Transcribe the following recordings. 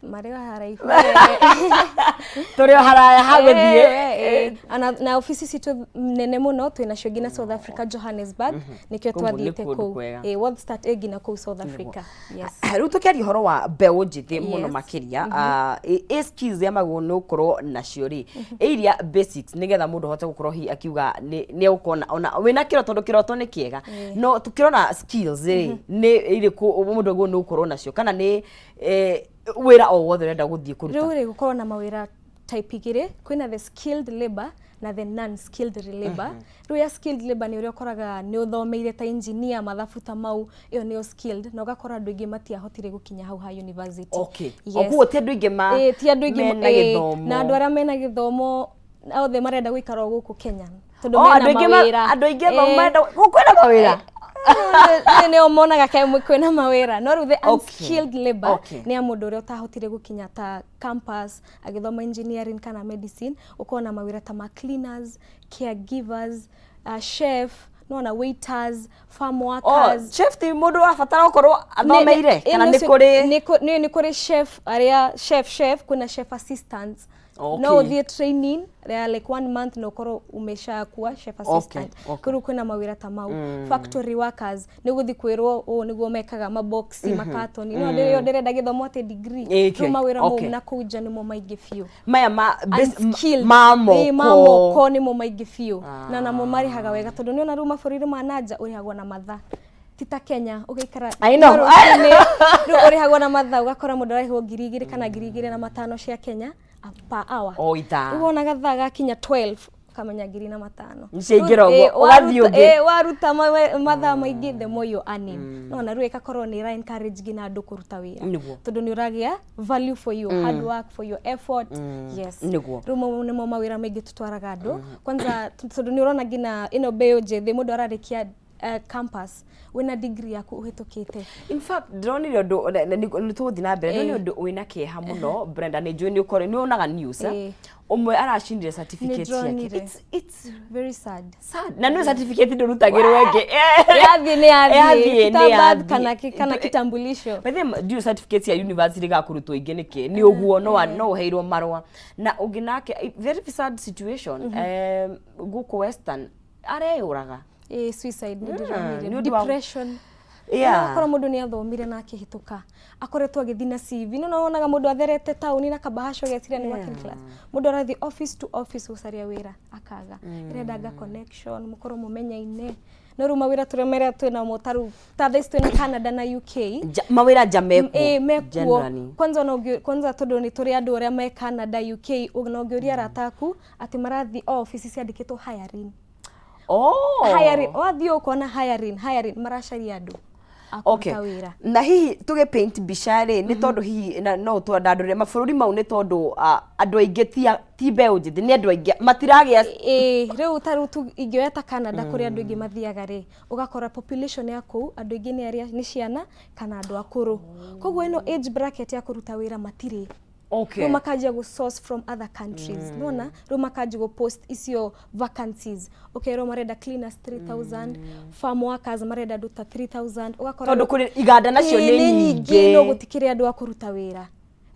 Marĩ o haraihu. Tũrĩ o haraya ha gũthiĩ. Na obici citũ nene mũno twĩ nacio nginya South Africa, Johannesburg, nĩkĩo Kũu nĩ twathiĩte kũndũ kũu. kwega. World Start ĩ nginya kũu South Africa, yes. Rĩu tũkĩaria ũhoro wa mbeũ njĩthĩ mũno makĩria, ĩ skills ya magũrũ nĩ gũkorwo nacio rĩ, ĩ iria basics nĩgetha mũndũ ahote gũkorwo hihi akiuga nĩ egũkorwo ona wĩna kĩroto, tondũ kĩroto nĩ kĩega, no tũkĩrora skills rĩ, nĩ irĩkũ mũndũ agĩrĩirwo nĩ gũkorwo nacio, kana nĩ wĩra o wothe ũrenda gũthiĩ kũruta? Rĩu rĩ, gũkorwo na mawĩra type igĩrĩ, kwĩna the skilled labor na the non skilled labor. Rĩu ya skilled labor nĩ ũrĩa ũkoraga nĩ ũthomeire ta engineer, mathabu ta mau, ĩyo nĩyo skilled, na ũgakora andũ aingĩ matiahotire gũkinya hau ha university. Yes. Koguo ti andũ aingĩ ma Ĩĩ, ti andũ aingĩ mena gĩthomo. Na andũ arĩa mena gĩthomo othe marenda gũikara o gũkũ Kenya tondũ Oh, mena andũ aingĩ mawĩra. andũ aingĩ marenda gũkũ kwĩna mawĩra. Nĩo monaga ke kwĩna mawĩra, no rĩu the unskilled labor nĩ ya mũndũ ũrĩa ũtahotire gũkinya ta campus agĩthoma engineering kana medicine, ũkorwo na mawĩra ta ma cleaners, caregivers, chef, nona waiters, farm Oh, workers. chef ti mũndũ ũrabatara gũkorwo athomeire, kana nĩ kũrĩ? Nĩ kũrĩ chef arĩa chef, kwĩna chef assistants. No ũthiĩ training ya like one month na ũkorwo umeshakuwa chef assistant. Rĩu kwĩna mawĩra ta mau, factory workers, nĩ gũthiĩ kwĩrwo ũũ nĩguo mekaga maboxi, makatoni, no ndĩrĩ ndĩrenda gĩthomo atĩ degree. Rĩu mawĩra mau na kũu nja nĩmo maingĩ biũ. Maya ma Unskilled. Ma Ĩĩ, ma moko. Moko nĩmo maingĩ biũ, na namo marĩhaga wega, tondũ nĩona rĩu mabũrũri ma nanja ũrĩhagwo na mathaa, ti ta Kenya ũgaikara I know. rũcinĩ. Rĩu ũrĩhagwo na mathaa, ũgakora mũndũ ararĩhwo 2000 kana 2500 cia Kenya per hour. O ithaa. Rĩu wona gathaa gakinya 12, ũkamenya 1500. Nĩciaingĩra Rĩu, ũguo, ĩĩ, ũgathiĩ ũngĩ. Waruta mathaa maingĩ, the more you earning. No na rĩu ĩgakorwo nĩ ĩra encourage nginya andũ kũruta wĩra, tondũ nĩ ũragĩa value for your hard work, for your effort, yes. Rĩu mau nĩmo mawĩra maingĩ tũtwaraga andũ kwanza, tondũ nĩ ũrona nginya ĩno mbeũ njĩthĩ, mũndũ ararĩkia campus wĩna degree yaku ũhĩtũkĩte. In fact, ndĩronire ũndũ nĩ tũgũthiĩ na mbere, ndĩronire ũndũ wĩna kĩeha mũno. Brenda, nĩ njũĩ nĩ ũkorwo nĩ wonaga news, eh? Ĩĩ. Ũmwe aracindire certificate ciake. Nĩndĩronire. It's very sad. Sad. Na nĩ certificate ndũrutagĩrwo ĩngĩ. Yathiĩ nĩ yathiĩ. Yathiĩ nĩ Ta birth yathiĩ. kana kitambulisho. By the way, ndiũ certificate cia university gakũrutwo ingĩ nĩkĩ nĩ ũguo no ũheirwo marũa na ũngĩ nake, very sad situation, gũkũ Western areyũraga. Ĩĩ, suicide nĩ nĩ ndĩronire. ũndũ wa Depression. Ũgakora mũndũ nĩ athomire na akĩhĩtũka, akoretwo agĩthiĩ na CV, no wonaga mũndũ atherete taũni na kabahasha, ũgeciria nĩ working class. Mũndũ arathiĩ office to office gũcaria wĩra akaga, ĩrendanga connection, mũkorwo mũmenyaine. No rĩu mawĩra tũrĩa marĩa twĩnamo, ta rĩu ta thaa ici twĩna Canada na UK. Mawĩra nja mekuo. Ĩĩ, mekuo. Generally. Kwanza ona kwanza tondũ nĩ tũrĩ andũ arĩa me Canada, UK, ona ũngĩũria arata aku atĩ marathiĩ o obici ciandĩkĩtwo hiring. Hiring, wathiĩ ũkona hiring, hiring, maracaria andũ a kũruta wĩra. Na hihi tũgĩ paint mbica rĩ, nĩ tondũ hihi na no twandandũre mabũrũri mau, nĩ tondũ andũ aingĩ ti mbeũ njĩthĩ, nĩ andũ aingĩ matiragĩa. Ĩĩ, rĩu ta rĩu ingĩoya ta Canada, kũrĩa andũ aingĩ mathiaga rĩ, ũgakora population ya kũu, andũ aingĩ nĩ arĩa nĩ ciana kana andũ akũrũ, koguo ĩno age bracket ya kũruta wĩra matirĩ. Rĩu makanjia gũ source from other countries, nona rĩu makanjia gũ post icio vacancies, ũkerwo marenda cleaners 3000, farm workers marenda andũ ta 3000, ũgakora Tondũ kũrĩ iganda nacio Ĩĩ, nĩ nyingĩ. No gũtikĩrĩ andũ a kũruta wĩra.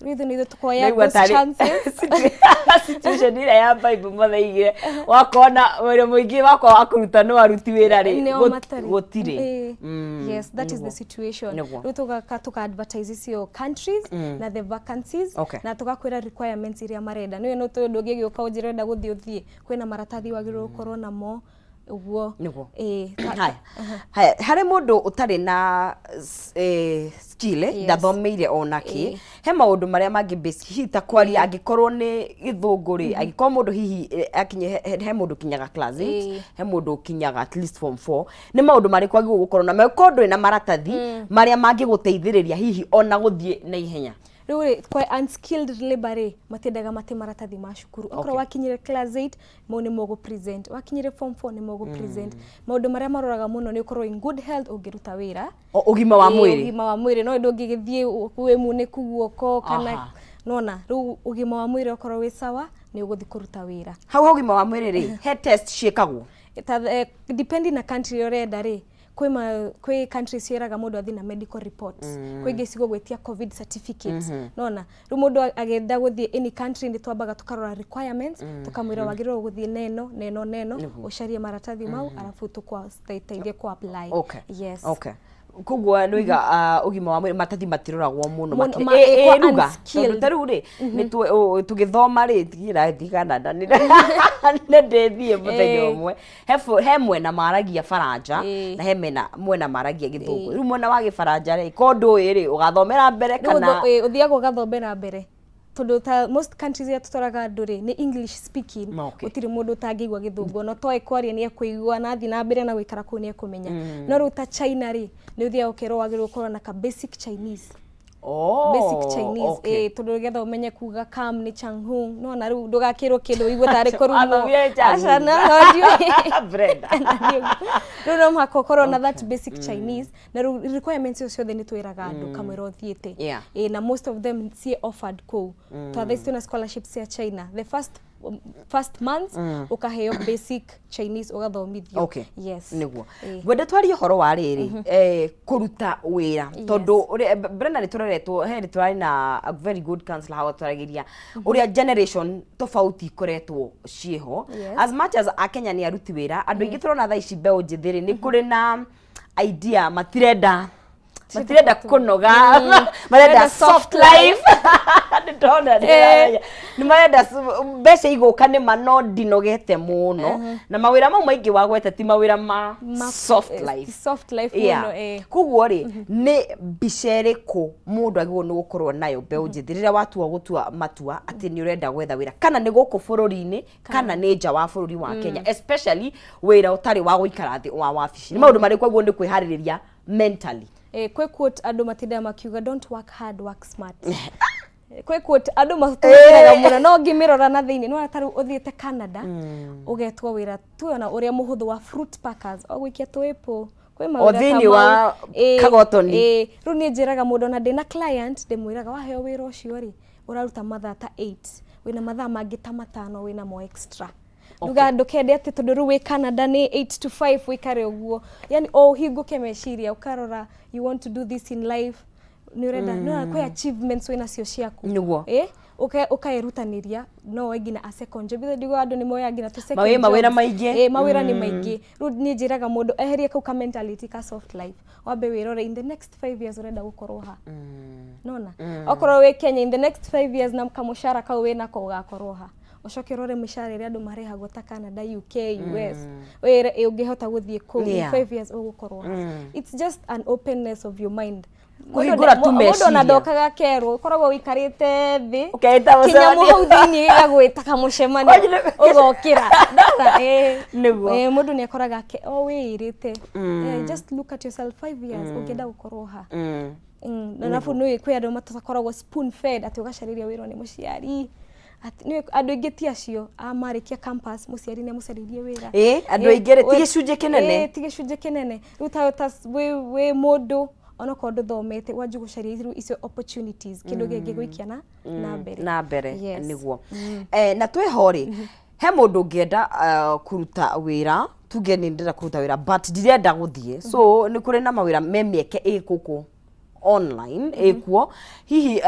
Rĩu ithuĩ nĩ ithuĩ tũkoya Naigua those tarĩ chances. Situation ĩrĩa ya Bible mathaigire, wakona wĩra mũingĩ wakwa wa kũruta no aruti wĩra rĩ Nĩo matarĩ. Gũtirĩ. Ĩĩ. Yes, that is the situation. Rĩu tũgaka tũka advertise icio countries na the vacancies na tũgakwĩra requirements iria marenda. Nĩwe no tondũ ũngĩgĩũka ũnjĩre ũrenda gũthiĩ, ũthiĩ kwĩna maratathi wagĩrĩirwo gũkorwo namo ũguo. Ĩĩ. Haya. Haya, harĩ mũndũ ũtarĩ na skill, ndathomeire ona kĩ, he maũndũ marĩa mangĩ basic, hihi ta kwaria, angĩkorwo nĩ gĩthũngũ rĩ, angĩkorwo mũndũ hihi akinye he mũndũ ũkinyaga class 8, he mũndũ ũkinyaga at least form 4, nĩ maũndũ marĩkũ agĩrĩirwo gũkorwo na korwo ndũrĩ na maratathi marĩa mangĩgũteithĩrĩria hihi ona gũthiĩ na ihenya? Rĩu rĩ, kwa unskilled labor rĩ, matiendaga mate maratathi ma cukuru. Okorwo wakinyire class 8, mau nĩ mũgũ present, wakinyire form 4, nĩ mũgũ present. Maũndũ marĩa maroraga mũno nĩ ũkorwo in good health, ũngĩruta wĩra. O, ũgima wa Ĩĩ, mwĩrĩ. Ũgima wa mwĩrĩ, no ndũngĩgĩthiĩ wĩ munĩku guoko kana nona rĩu ũgima wa mwĩrĩ okorwo wĩ sawa, nĩ ũgũthiĩ kũruta wĩra. Hau ha ũgima wa mwĩrĩ rĩ, he test ciĩkagwo? Ta, depending na country ĩrĩa ũrenda rĩ, Kwĩ countries ciĩraga mũndũ athiĩ na medical report, kwĩ ingĩ cigũgwĩtia COVID certificate. Nona rĩu mũndũ agĩenda gũthiĩ any country, nĩ twambaga tũkarora requirements, tũkamwĩra wagĩrĩirwo gũthiĩ neno neno neno, ũcarie maratathi mau, arabu tũkũteithie ku apply. Yes. Okay, koguo nĩwaiga ũgima wa mwĩrĩ, maratathi matiroragwo mũno. Mũno, makĩria. Kwa Ruga unskilled. tondũ ta rĩu rĩ, tũgĩthoma rĩ, tigĩrathiĩ Canada, nĩ ndĩthiĩ mũthenya ũmwe. He mwena maragia Baranja na he mwena maragia Gĩthũngũ. Rĩu mwena wa Gĩbaranja rĩ, ko ndũĩ rĩ, ũgathomera mbere Rĩu kana? Ũthiaga ũgathomera mbere, tondũ ta most countries iria tũtwaraga andũ rĩ, nĩ English speaking. Gũtirĩ mũndũ ũtangĩigua Gĩthũngũ, ona toĩ kwaria nĩ ekũigua, na athiĩ na mbere na gũikara kũu nĩ ekũmenya. No rĩu ta China rĩ, nĩ ũthiaga ũkerwo wagĩrĩirwo gũkorwo na ka basic Chinese. Basic Chinese. Tondũ nĩgetha ũmenye kuga kam nĩ chang hung, no na rĩu ndũgakĩrwo kĩndũ ũigue tarĩ kũrumwo. Wathomire Chinese. Aca, no ndiũĩ. Brenda. Rĩu no mũhaka ũkorwo na that basic Chinese, na rĩu requirements icio ciothe nĩ twĩraga andũ kamwĩra ũthiĩte. Na most of them ciĩ offered kũu. Twa thaa ici twĩna scholarships cia China, the first month ũkaheo basic Chinese, ũgathomithio. Yes. Nĩguo ngwenda twarie ũhoro wa rĩrĩ, kũruta wĩra, tondũ Brenda, nĩ tũreretwo he nĩ tũrarĩ na a very good counselor hawa, twaragĩria ũrĩa generation tofauti ikoretwo ciĩho. As much as Akenya nĩ aruti wĩra, andũ aingĩ tũrona thaa ici mbeũ njĩthĩ rĩ, nĩ kũrĩ na idea matirenda kũnoga, marenda Marenda soft soft life. Nĩ ndona nĩ marenda mbeca igũka nĩ ma, no ndinogete mũno na mawĩra mau maingĩ wagweta ti mawĩra ma soft life. Soft life mũno. Koguo rĩ, nĩ mbica ĩrĩkũ mũndũ agĩrĩirwo nĩ gũkorwo nayo, mbeũ njĩthĩ, rĩrĩa watua gũtua matua atĩ nĩ ũrenda gwetha wĩra, kana nĩ gũkũ bũrũri-inĩ kana nĩ nja wa bũrũri wa Kenya, especially wĩra ũtarĩ wa gũikara thĩ wa wabici? Nĩ maũndũ marĩkũ agĩrĩirwo nĩ kwĩharĩrĩria mentally? Kwĩ quote andũ matindaga makiuga, "Don't work hard, work smart." Kwĩ quote andũ matũmĩraga mũno, no ngĩmĩrora na thĩinĩ nĩ ta rĩu ũthiĩte Canada, ũgetwo wĩra tuona ũrĩa mũhũthũ wa fruit packers, o gũikia tũ apple, kwĩ mawĩra ta thĩinĩ mau. Wa kagotoni. Rĩu niĩ njĩraga mũndũ, ona ndĩna client ndĩmwĩraga, waheo wĩra ũcio rĩ, ũraruta mathaa ta 8, wĩna mathaa mangĩ ta 5 wĩna mo extra. Nduga ndũkende atĩ tondũ rĩu wĩ Canada nĩ 8 to 5 wĩkare ũguo, yani o ũhingũke meciria, ũkarora you want to do this in life, nĩ ũrenda nĩ kwĩ achievements wĩ nacio ciaku. Ũkerutanĩria, no woe nginya a second job. Ithe ndiugaga andũ nĩ moyaga nginya tũ second Mawĩra jobs. Maingĩ. Mawĩra nĩ maingĩ. Rĩu niĩ njĩraga mũndũ eherie kau ka mentality ka soft life, wambe wĩrore in the next 5 years ũrenda gũkorwo ha. Nona okorwo wĩ Kenya, in the next 5 years na kamũcara kau wĩnako ũgakorwo ha? Ũcoke ũrore mĩcara ĩrĩa andũ marĩhagwo ta Canada, UK, US, wĩre ĩ ũngĩhota gũthiĩ kũu in 5 years ũgũkorwo ha? It's just an openness of your mind. Kũhingũra tu Mũndũ ona meciria. ndokaga kerwo, ũkoragwo ũikarĩte thĩ, Ũkeĩta kĩnyamũ mũcemanio. hau thĩinĩ gĩgagwĩta kamũcemanio, ũgokĩra. Ndona. Nĩguo. Mũndũ nĩ akoraga o wĩĩrĩte. Just look at yourself 5 years, ũngĩenda gũkorwo ha? Na arabu nĩ kwĩ andũ matakoragwo spoon fed, atĩ ũgacarĩria wĩra nĩ mũciari. Atĩ nĩ andũ aingĩ ti acio a marĩkia campus mũciari nĩ amũcarĩrie wĩra. Andũ aingĩ rĩ, ti gĩcunjĩ kĩnene. Ti gĩcunjĩ kĩnene. Rĩu ta wĩ mũndũ onokorwo ndũthomete, wanjie gũcaria rĩu icio opportunities, kĩndũ kĩngĩgũikia na mbere. Na mbere. Yes. Nĩguo. Na twĩho rĩ, he mũndũ ũngĩenda kũruta wĩra, tuge nĩ ndĩrenda kũruta wĩra but ndirenda gũthiĩ, so nĩ kũrĩ na mawĩra me mĩeke ĩ gũkũ online ĩkuo hihi,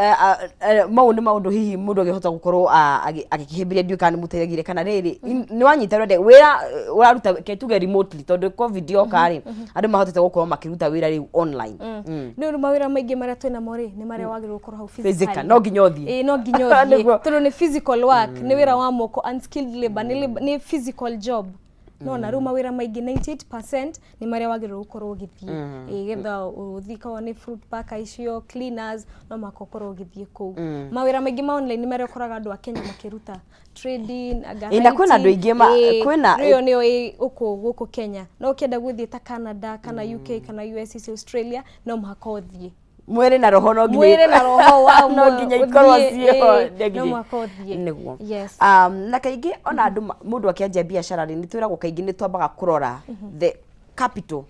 mau nĩ maũndũ hihi mũndũ angĩhota gũkorwo agĩkĩhĩmbĩria? Ndiũĩ kana nĩ mũteithagire kana rĩrĩ nĩ wanyita ũrenda wĩra, ũraruta ke tuge remotely, tondũ COVID yoka rĩ, andũ mahotete gũkorwo makĩruta wĩra rĩu online. Nĩ mawĩra maingĩ marĩa twĩnamo rĩ, nĩ marĩa wagĩrĩirwo gũkorwo hau physical. Physically. No nginya ũthiĩ. Ĩĩ, no nginya ũthiĩ. Nĩguo. Tondũ nĩ physical work, nĩ wĩra wa moko, unskilled labor, nĩ physical job. Nona rĩu mawĩra maingĩ 98% nĩ marĩa wagĩrĩirwo gũkorwo ũgĩthiĩ. Getha ũthiĩ korwo nĩ fruit packer icio, cleaners, no mũhaka ũkorwo ũgĩthiĩ kũu. Mawĩra maingĩ ma online nĩ marĩa ũkoraga andũ a Kenya makĩruta, trading anga Ĩĩ, na kwĩna andũ aingĩ kwĩna- Ĩyo nĩyo ĩ gũkũ Kenya. No ũkĩenda gũthiĩ ta Canada kana UK kana US, icio Australia, no mũhaka ũthiĩ. Mwĩrĩ na roho no nginya Mwĩrĩ na roho wa no nginya ikorwo ũthiĩ, ciĩho. Ĩĩ, no mũhaka ũthiĩ. Nĩguo. Yes. Na kaingĩ ona andũ mũndũ akĩanjia biacara rĩ, nĩ twĩragwo kaingĩ nĩ twambaga kũrora the capital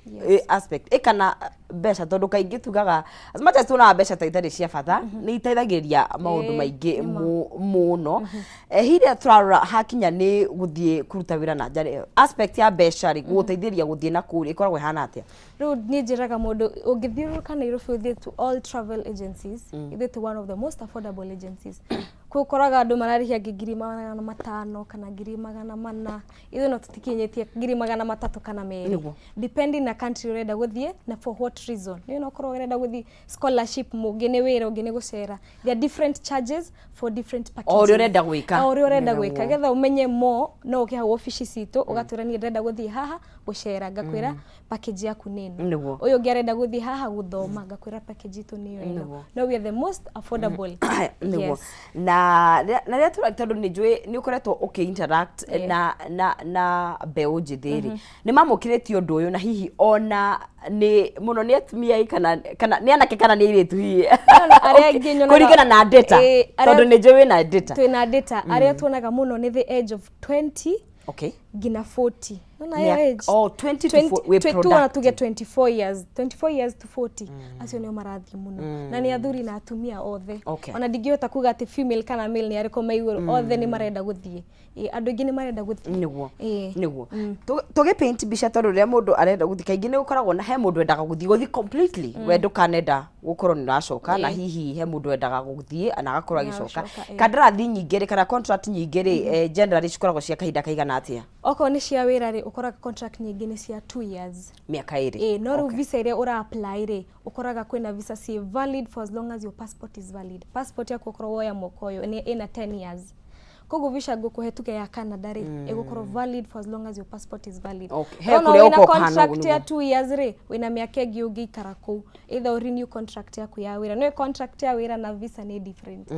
aspect, kana Mbeca, tondũ kaingĩ tugaga as much as tuonaga mbeca ta itarĩ cia bata, nĩ iteithagĩrĩria maũndũ maingĩ nĩma. Mũno. Hihi rĩrĩa tũrarora hakinya nĩ gũthiĩ kũruta wĩra na nja rĩ, aspect ya mbeca rĩ, gũgũteithĩrĩria gũthiĩ na kũu rĩ, ĩkoragwo ĩhana atĩa? Rĩu niĩ njĩraga mũndũ ũngĩthiũrũrũka Nairobi ũthiĩ to all travel agencies, ithuĩ tũ one of the most affordable agencies. Kũu ũkoraga andũ mararĩhia angĩ 500,000 kana 400,000. Ithuĩ no tũtikinyĩtie 300,000 kana 2. Depending na country ũrenda gũthiĩ na for what reason. Nĩ no ũkorwo ũrenda gũthiĩ scholarship, mũngĩ nĩ wĩra, ũngĩ nĩ gũcera. There are different charges for different packages. O ũrĩa ũrenda gwĩka. O ũrĩa ũrenda gwĩka. Getha ũmenye more, no ũke hau obici citũ ũgatwĩra, "Niĩ ndĩrenda gũthiĩ haha gũcera," ngakwĩra package yaku nĩ ĩno. Ũyũ ũngĩ arenda gũthiĩ haha gũthoma, ngakwĩra package itũ nĩyo ĩno. No we are the most affordable. Yes. Na rĩrĩa tũra, tondũ nĩ njũĩ nĩ ũkoretwo ũkĩ interact na mbeũ njĩthĩ rĩ, nĩ mamũkĩrĩtie ũndũ ũyũ, na hihi ona nĩ mũno nĩ atumia ĩ, kana nĩ anake kana nĩ airĩtu hihi? No, arĩa aingĩ nyonaga- Kũringana na data, tondũ nĩ njũĩ wĩna data. Twĩna data. Arĩa tuonaga mũno nĩ the age of 20 nginya 40. Nona ĩyo age. Oh, 20 to 40, wĩ tuona tuge productive. 24 years, 24 years to 40, acio nĩo marathiĩ mũno, na nĩ athuri na atumia othe. Ona ndingĩhota kuga atĩ female kana male nĩ arĩkũ me igũrũ, othe nĩ marenda gũthiĩ. Andũ aingĩ nĩ marenda gũthiĩ. Nĩguo tũgĩ paint mbica, tondũ rĩrĩa mũndũ arenda gũthiĩ kaingĩ nĩ gũkoragwo na he mũndũ wendaga gũthiĩ completely, we ndũkanenda gũkorwo nĩ ũracoka, na hihi he mũndũ wendaga gũthiĩ na agakorwo agĩcoka. Agacoka. Kandarathi nyingĩ rĩ, kana contract nyingĩ rĩ, generally cikoragwo cia kahinda kaigana atĩa? Okorwo nĩ cia wĩra rĩ, ũkoraga contract nyingĩ nĩ cia 2 years. Mĩaka 2. Ĩĩ, no rĩu visa ĩrĩa ũra apply rĩ, ũkoraga kwĩna visa ci valid for as long as your passport is valid. Passport yaku okorwo woya mwaka ũyũ nĩ ĩna 10 years, koguo visa ngũkũhe tuge ya Canada rĩ, ĩgũkorwo valid for as long as your passport is valid. He Wona kũrĩa wĩna ũkorwo ũkahana ũguo contract ya nĩguo. 2 years rĩ, wĩna mĩaka ĩngĩ ũngĩikara kũu, either ũ renew contract yaku ya wĩra. No contract ya wĩra na visa nĩ different,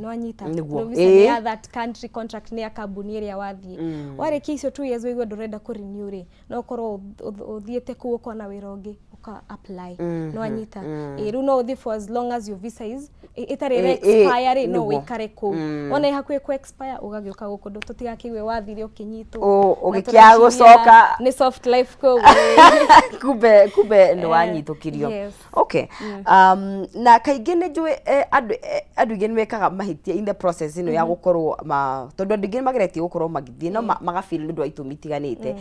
no anyita? Nĩguo. No visa nĩ ya that country, contract nĩ ya kambuni ĩrĩa wathiĩ. Warĩkia icio 2 years wĩigue ndũrenda kũ renew rĩ, no ũkorwo ũthiĩte kũu ũkona wĩra ũngĩ, ũka apply, no anyita? Ĩĩ, rĩu no ũthiĩ for as long as your visa is ĩtarĩ ĩra expire rĩ, no ũikare kũu. Wona ĩ hakuhĩ kũ expire, ũgagĩũka gũkũ, ndũ tũtigakĩigue wathire ũkĩnyitwo na ũgĩkĩaga tũreciria gũcoka. Nĩ soft life kũu. Kumbe nĩ wanyitũkirio. Yes. Okay, na kaingĩ nĩ njũĩ andũ aingĩ nĩ mekaga mahĩtia in the process ĩno ya gũkorwo ma, tondũ andũ aingĩ nĩ mageretie gũkorwo magĩthiĩ no magafeel nĩ ũndũ wa itũmi itiganĩte.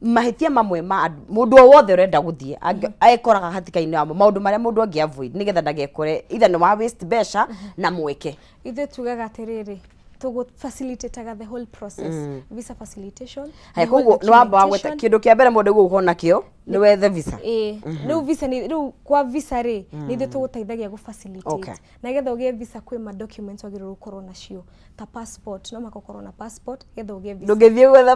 Mahĩtia mamwe ma mũndũ o wothe ũrenda gũthiĩ ekoraga hatĩka-inĩ wa maũndũ marĩa mũndũ angĩ avoid nĩgetha ndagekore either nĩ wa waste mbeca na mweke. Ithuĩ tugaga atĩrĩrĩ, tũgũ facilitate the whole process, visa facilitation, Haya, the whole koguo nĩ wamba wagweta documentation. kĩndũ kĩa mbere mũndũ gũkorwo nakĩo nĩ wethe visa. Ĩĩ, rĩu visa nĩ rĩu kwa visa rĩ, nĩ ithuĩ tũgũteithagia gũ facilitate. Na getha ũgĩe visa, kwĩ ma documents wagĩrĩirwo gũkorwo nacio ta passport. No mũhaka ũkorwo na passport getha ũgĩe visa. Ndũngĩthiĩ gwetha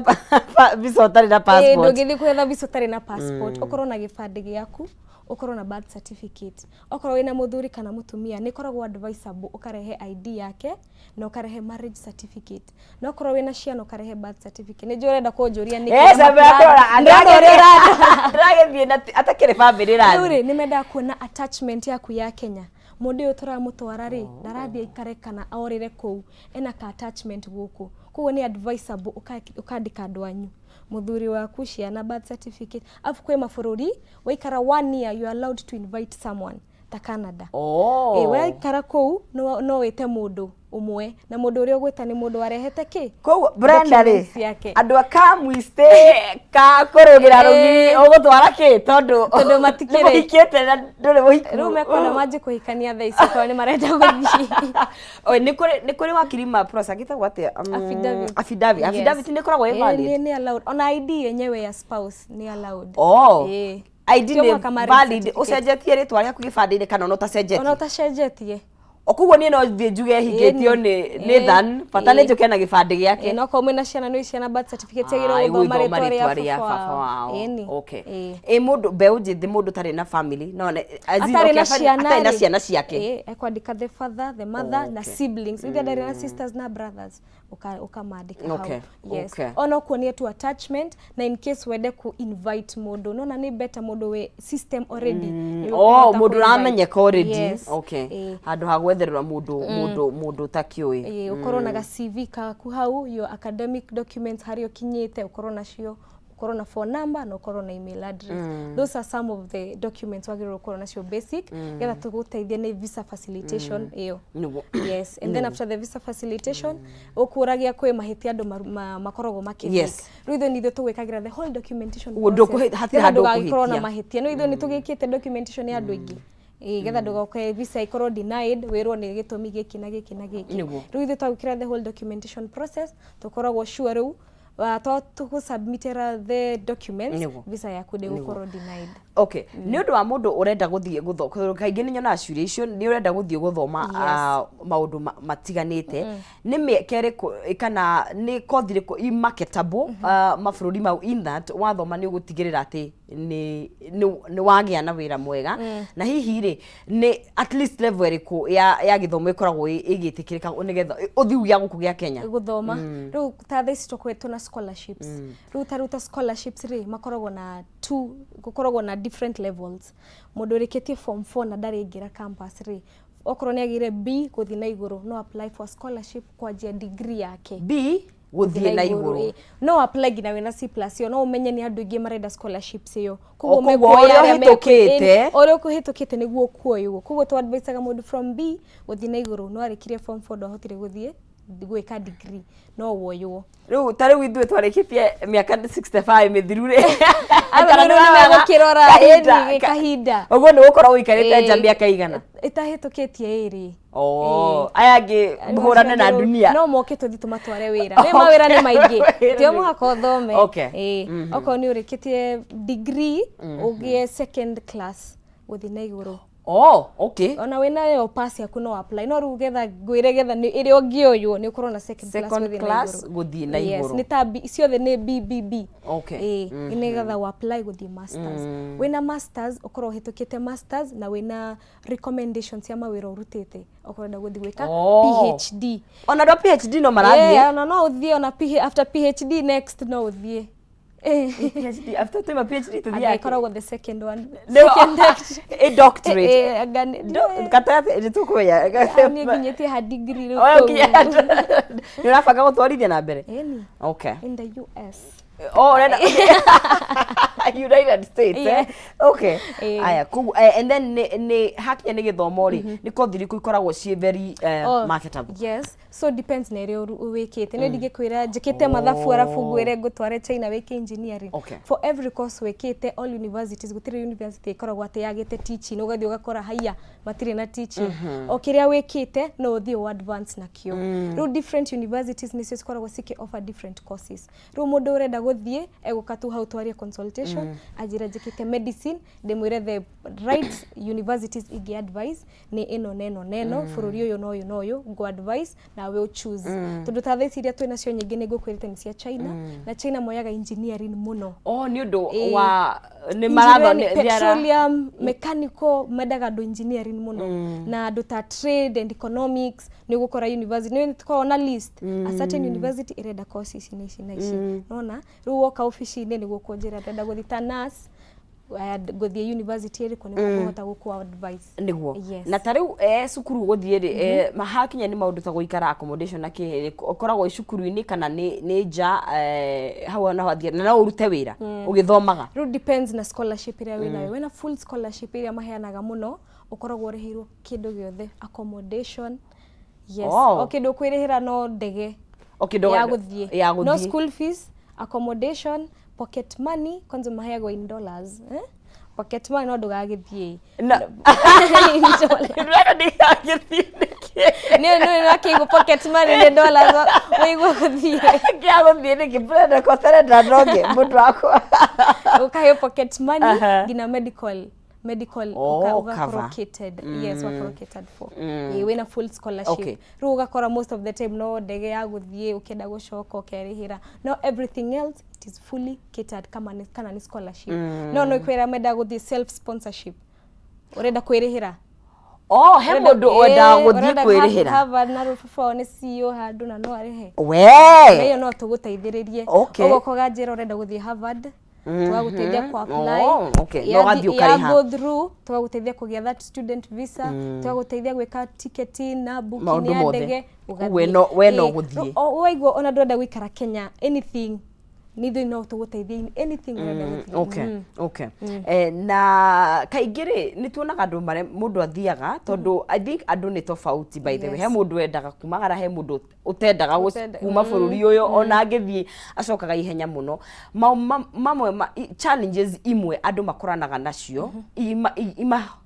visa ũtarĩ na passport. Ndũngĩthiĩ gwetha visa ũtarĩ na passport. Ũkorwo na gĩbandĩ gĩaku, ũkorwo na birth certificate. Okorwo wĩna mũthuri kana mũtumia, nĩ ĩkoragwo advisable ũkarehe ID yake na ũkarehe marriage certificate, na okorwo wĩna ciana ũkarehe birth certificate. Nĩ njũĩ ũrenda kũnjũria nĩkĩ Eh, na Sammy akũrora, Ndĩrona ũrĩa ũrandora. Ndĩragĩthiĩ na atakĩrĩ bamĩrĩ Rĩu rathiĩ. rĩ, nĩ mendaga kuona attachment yaku ya Kenya. Mũndũ ũyũ tũramũtwara rĩ, ndarathiĩ aikare kana orĩre kũu, ena ka attachment gũkũ. Koguo nĩ advisable ũkandĩka andũ anyu, mũthuri waku, ciana, birth certificate. Afu kwĩ mabũrũri waikara one year you are allowed to invite someone, ta Canada. Ĩ, waikara kũu no wĩte mũndũ ũmwe, na mũndũ ũrĩa ũgwĩta nĩ mũndũ warehete kĩ? Koguo Brenda rĩ, Documents ciake. Andũ a kamwiste ka kũrũgĩra rũgiri, ũgũtwara kĩ tondũ Tondũ matikĩrĩ. nĩ mũhikĩte na ndũrĩ mũhiku? Rĩu mekuona manjie kũhikania thaa ici okorwo nĩ marenda gũthiĩ. Oi, nĩ kũrĩ wakiri ma process agĩtagwo atĩa? Affidavit. Affidavit. Yes. Affidavit nĩ ĩkoragwo ĩ valid? Nĩ allowed. Ona ID yenyewe ya spouse nĩ allowed. Oh. ID Tio nĩ mũhaka marriage valid certificate. Ũcenjetie rĩtwa rĩaku gĩbandĩ-inĩ kana ona ũtacenjetie? Ona ũtacenjetie. O koguo niĩ no thiĩ njuge hikĩtio nĩ Nathan, bata nĩ njũke na gĩbandĩ gĩake. Ĩĩ, no korwo mwĩna ciana, nĩ ciana birth certificate ciagĩrĩirwo Ah, gũthoma ĩgũthoma rĩtwa rĩtwa rĩa rĩa baba baba wao. wao. Ĩni. Okay. Ĩĩ. Ĩ mũndũ mbeũ njĩthĩ, mũndũ ũtarĩ na family no as in, Atarĩ okay, na ciana atarĩ na rĩ, ciana ciake. Ĩĩ, ekwandĩka the father, the mother na siblings, ithe ndarĩ na sisters na brothers, ũkamandĩka hau. Yes. Ona ũkuonia tu attachment, na in case wende ku invite mũndũ, nona nĩ better mũndũ wĩ system already nĩ Oh, ũkũhota mũndũ kũ-invite. ũramenyeka already. Yes. Okay. Handũ ha gwetherera mũndũ ũtakĩũĩ. Ĩĩ, ũkorwo na ga CV kaku hau, your academic documents, harĩa ũkinyĩte ũkorwo nacio, ũkorwo Ũkorwo na phone number na ũkorwo na email address. Those are some of the documents wagĩrĩirwo gũkorwo nacio basic getha tũgũteithie nĩ visa facilitation ĩyo. Yes, and then after the visa facilitation, ũkũragia kwĩ mahĩtia andũ makoragwo makĩ Rĩu ithuĩ nithuĩ tũgwĩkagĩra the whole documentation Ũguo process, hatirĩ nĩgetha handũ ndũgagĩkorwo na ũkũhĩtia. Mahĩtia no ithuĩ nĩ tũgĩkĩte documentation ya andũ aingĩ. Ĩĩ, getha ndũgoke visa ikorwo denied, wĩrwo nĩ gĩtũmi gĩkĩ na gĩkĩ na gĩkĩ. Rĩu ithuĩ twagwĩkĩra the whole documentation process, tũkoragwo sure rĩu tũgũsubmitĩra the documents, visa yaku ndĩgũkorwo denied. Okay, nĩ ũndũ wa mũndũ ũrenda gũthiĩ gũthoma, kaingĩ nĩ nyonaga ciũria icio, nĩ ũrenda gũthiĩ gũthoma maũndũ matiganĩte, nĩ mĩeke ĩrĩkũ kana nĩ kothi ĩrĩkũ i marketable mabũrũri mau, in that wathoma nĩ ũgũtigĩrĩra atĩ nĩ wagĩa na wĩra mwega, na hihi rĩ, nĩ at least level ĩrĩkũ ya gĩthomo ĩkoragwo ĩgĩtĩkĩrĩka nĩgetha ũthiu gĩa gũkũ gĩa Kenya? Gũthoma rĩu ta thaa ici tũkoretwo na scholarships. Rĩu ta rĩu ta scholarships rĩ, makoragwo na two, gũkoragwo na different levels. Mũndũ ũrĩkĩtie form 4 na ndarĩ campus rĩ, okorwo nĩ agĩire B gũthiĩ na igũrũ, no apply for scholarship kwanjia degree yake. B gũthiĩ na igũrũ. Ĩ. No apply nginya wĩna C plus ĩyo, no ũmenye nĩ andũ aingĩ marenda scholarships ĩyo. O, koguo mekuoya ũrĩa arĩa ũhĩtũkĩte. Ĩ, ũrĩa ũkũhĩtũkĩte nĩguo ũkuoywo. Koguo tũ advisaga mũndũ from B gũthiĩ na igũrũ, no arĩkirie form 4, ndahotire gũthiĩ gwĩka degree, no woywo. Rĩu ta rĩu ithuĩ twarĩkĩtie mĩaka 65 mĩthiru rĩ? Aya rĩu nĩ megũkĩrora, ĩni, kahinda. Ũguo nĩ gũkorwo ũikarĩte nja mĩaka igana? Ĩtahĩtũkĩtie 2. Oh, aya angĩ mũhũrane na dunia. No moke tũthiĩ tũmatware wĩra. Nĩ mawĩra nĩ maingĩ, tio mũhaka ũthome. Ĩĩ, okorwo nĩ ũrĩkĩtie degree, ũgĩe second class gũthiĩ na igũrũ. Oh, okay. Ona wĩna yo pass yaku, no apply. No rĩu getha ngwĩre, getha nĩ ĩrĩa ũngĩoywo nĩ ũkorwo na second class Second gũthiĩ na class igũrũ. Gũthiĩ na Yes, igũrũ. nĩ ta B, ciothe nĩ B B B. Ĩĩ, nĩgetha ũ apply gũthiĩ masters. Wĩna masters, ũkorwo ũhĩtũkĩte masters na wĩna recommendations cia mawĩra ũrutĩte, okorwo ũrenda gũthiĩ gwĩka PhD. Ona andũ a PhD no marathiĩ? Yeah, ona no ũthiĩ ona after PhD next no ũthiĩ. PhD, after tuima PhD Anga tũthiĩ ĩkoragwo the second one. Second Second a doctorate. Eh, anga Gatagatĩ nĩ tũkũmenya. Niĩ nginyĩtie ha degree rĩu. Oya, kũu. Nĩ ũrabanga gũtwarithia na mbere? Ĩni. In the US. Oh, ũrenda United States, eh? Yes. Okay. Eh. Aya, koguo and then nĩ hakinya nĩ gĩthomo rĩ, nĩ kothi irĩkũ ikoragwo ciĩ very Oh, marketable? Yes, so depends na ĩrĩa wĩkĩte. Nĩ ndingĩkwĩra njĩkĩte mathabu arabu ngwĩre ngũtware China wĩke engineering. For every course wĩkĩte, all universities, gũtirĩ university ĩkoragwo atĩ yagĩte teaching, ũgathiĩ ũgakora haiya matirĩ na teaching. O kĩrĩa wĩkĩte no ũthiĩ ũ advance nakĩo. Rĩu different universities nĩcio cikoragwo cikĩ offer different courses. Rĩu mũndũ ũrenda gũthiĩ egũka tu hau twarie consultation, anjĩre njĩkĩte medicine, ndĩmwĩre the right universities ingĩ advice nĩ ĩno na ĩno na ĩno, bũrũri ũyũ na ũyũ na ũyũ, ngũ advice nawe ũ choose. Tondũ ta thaa ici iria twĩ nacio nyingĩ nĩ ngũkwĩrĩte nĩ cia China, na China moyaga engineering mũno. Oh, nĩ ũndũ Ĩĩ. wa nĩ maratho Engineering, petroleum, mechanical, mendaga andũ engineering mũno, na andũ ta trade and economics. Nĩ ũgũkora university nĩ tũkoragwo na list, a certain university ĩrenda course ici na ici na ici. Nona rĩu woka obici-inĩ nĩguo kũnjĩra ndĩrenda gũthiĩ ta nurse, aya, ngũthiĩ university ĩrĩkũ nĩguo kũhota gũkũ advice. Nĩguo. Yes. Na ta rĩu cukuru gũthiĩ rĩ, hakinya nĩ maũndũ ta gũikara, accommodation na kĩ, ũkoragwo ĩ cukuru-inĩ kana nĩ nja, hau naho athiĩ na no ũrute wĩra ũgĩthomaga? Rĩu depends na scholarship ĩrĩa wĩnayo. Wĩna full scholarship ĩrĩa maheanaga mũno, ũkoragwo ũrĩhĩirwo kĩndũ gĩothe, accommodation, yes. O kĩndũ ũkwĩrĩhĩra no ndege O kĩndũ ya gũthiĩ. Ya No gũthiĩ. school fees, accommodation, pocket money, kwanza maheagwo in dollars, eh? Pocket money no ndũgagĩthiĩ. Na In dollars. Ndĩrenda ndigagĩthiĩ nĩkĩ? Nĩ nakĩigua pocket money nĩ dollars, wĩigua gũthiĩ. Kĩa gũthiĩ nĩkĩ? Brenda koterenda ndonge mũndũ wakwa. Ũkaheo pocket money, nginya medical Oh, ũgakorwo cover. catered, yes, ũgakorwo catered for. Ĩĩ, wĩna full scholarship. Rĩu ũgakora most of the time no ndege ya gũthiĩ, ũkĩenda gũcoka ũkerĩhĩra, no everything else it is fully catered kama nĩ, kana nĩ scholarship. No kwĩra menda gũthiĩ self sponsorship, ũrenda kwĩrĩhĩra. Oh, he mũndũ wendaga gũthiĩ Ũrenda kwĩrĩhĩra. Harvard na rũbaba nĩ CEO handũ na no arĩhe. We. Na ĩyo no tũgũteithĩrĩrie. Ũgoka ũganjĩra ũrenda gũthiĩ Harvard, tũgagũteithia ku apply. Oh, okay. Na ũgathiĩ ũkarĩha. Ya go through, tũgagũteithia kũgĩa that student visa, tũgagũteithia gwĩka ticketing na booking Maũndũ ya mothe. ndege, ũgathiĩ. We no Ĩĩ, gũthiĩ. Waigua ona ndũrenda gũikara Kenya, anything. Nĩ ithuĩ no tũgũteithie in anything ũrenda gũthiĩ. Okay. Na kaingĩ rĩ, nĩ tuonaga andũ marĩa mũndũ athiaga, tondũ I think andũ nĩ tofauti, by the way. He mũndũ wendaga kumagara, he mũndũ ũtendaga kuma bũrũri ũyũ, ona angĩthiĩ acokaga ihenya mũno. Mamwe ma challenges imwe andũ makoranaga nacio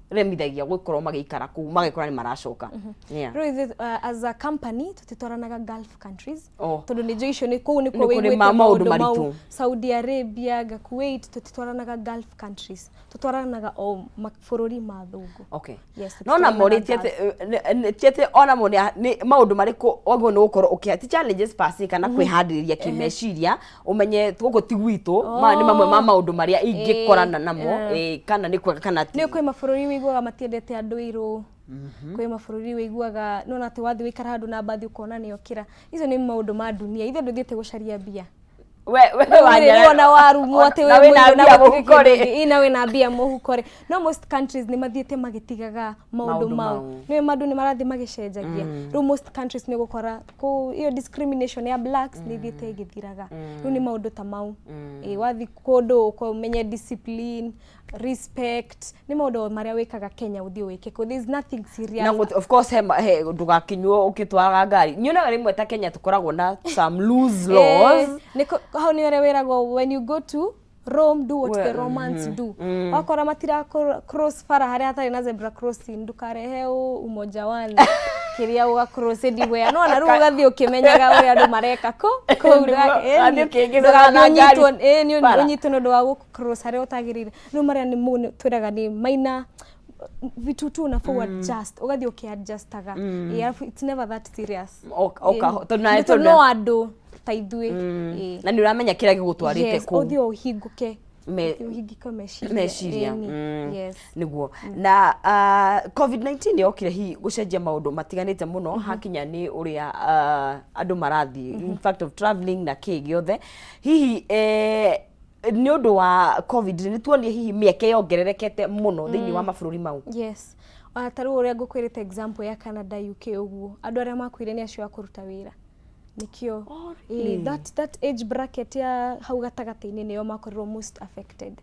imaremithagia gũkorwo magĩikara kũu, magĩkora nĩ maracoka. Rĩu ithuĩ, as a company, tũtitwaranaga Gulf countries tondũ nĩ njũĩ icio nĩ kũu nĩkuo Nĩ kũrĩ wĩiguĩte maũndũ maũndũ mau. Maritũ. Saudi Arabia nga Kuwait, tũtitwaranaga Gulf countries, tũtwaranaga o mabũrũri ma thũngũ. Yes, No na tũtitwaranaga morĩtie Gulf. atĩ ti atĩ ona mo nĩ maũndũ marĩkũ wagĩrĩirwo nĩ gũkorwo ũkĩ ti challenges per se, kana kwĩhandĩrĩria kĩmeciria, ũmenye gũkũ ti gwitũ. Maya nĩ mamwe ma maũndũ marĩa ingĩkorana namo, kana nĩ kwega kana ti. Nĩ kwĩ mabũrũri wĩiguaga matiendete andũ airũ, kwĩ mabũrũri wĩiguaga nona atĩ wathiĩ wĩikara handũ na mbathi ũkona nĩ okĩra. Icio nĩ maũndũ ma dunia. Ithuĩ andũ thiĩte gũcaria mbia. We Rĩu rĩ, wona warumwo atĩ na wĩ wĩna mũirũ na mbia gũtirĩ mũhuko kĩndũ rĩ. Ĩ, na wĩna mbia mũhuko rĩ, no most countries nĩ mathiĩte magĩtigaga maũndũ Maũndũ mau. mau. Nĩwe mandũ nĩ marathiĩ magĩcenjagia. Rĩu most countries nĩ ũgũkora kũu iyo discrimination ya blacks nĩ ithiĩte ĩgĩthiraga. Rĩu nĩ maũndũ ta mau. Ĩ, wathiĩ kũndũ ũmenye discipline, respect, nĩ maũndũ marĩa wĩkaga Kenya ũthiĩ wĩke kũu. There is nothing serious. Na of course he ndũgakinywo ũgĩtwaraga ngari. Nyonaga rĩmwe ta Kenya tũkoragwo na some loose laws. Nĩ hau nĩ ũrĩa wĩragwo, "When you go to Rome, do what the Romans do." Wakora matira cross bara harĩa hatarĩ na zebra crossing, ndũkarehe umoja one kĩrĩa ũga cross anywhere. No na rĩu ũgathiĩ ũkĩmenyaga ũrĩa andũ mareka kũ kũu. Ũgathiĩ ũkĩingĩraga na ngari Ĩni, bara. ũnyitwo nĩ ũndũ wa gũ cross harĩa ũtagĩrĩire. Rĩu marĩa nĩ mau twĩraga nĩ minor vitu tu unafaa adjust, ũgathiĩ ũkĩ-adjustaga. Ĩ, alafu it's never that serious. Tondũ nawe Nĩ tondũ no andũ ta ithuĩ. Ĩ. Na nĩ ũramenya kĩrĩa gĩgũtwarĩte kũu. Ũthiĩ ũhingũke. Ũthiĩ ũhingũke meciria. Meciria. Ĩni. Yes. Nĩguo na COVID-19 yokire hihi gũcenjia maũndũ matiganĩte mũno hakinya nĩ ũrĩa andũ marathiĩ, in fact of travelling na kĩ gĩothe. Hihi nĩ ũndũ wa COVID nĩ tuonire hihi mĩeke yongererekete mũno thĩinĩ wa mabũrũri mau? Yes, ona ta rĩu ũrĩa ngũkwĩrĩte example ya Canada, UK ũguo, andũ arĩa makuire nĩ acio a kũruta wĩra, nĩkĩo Oh, really? That age bracket ya hau gatagatĩ-inĩ nĩo makorirwo most affected.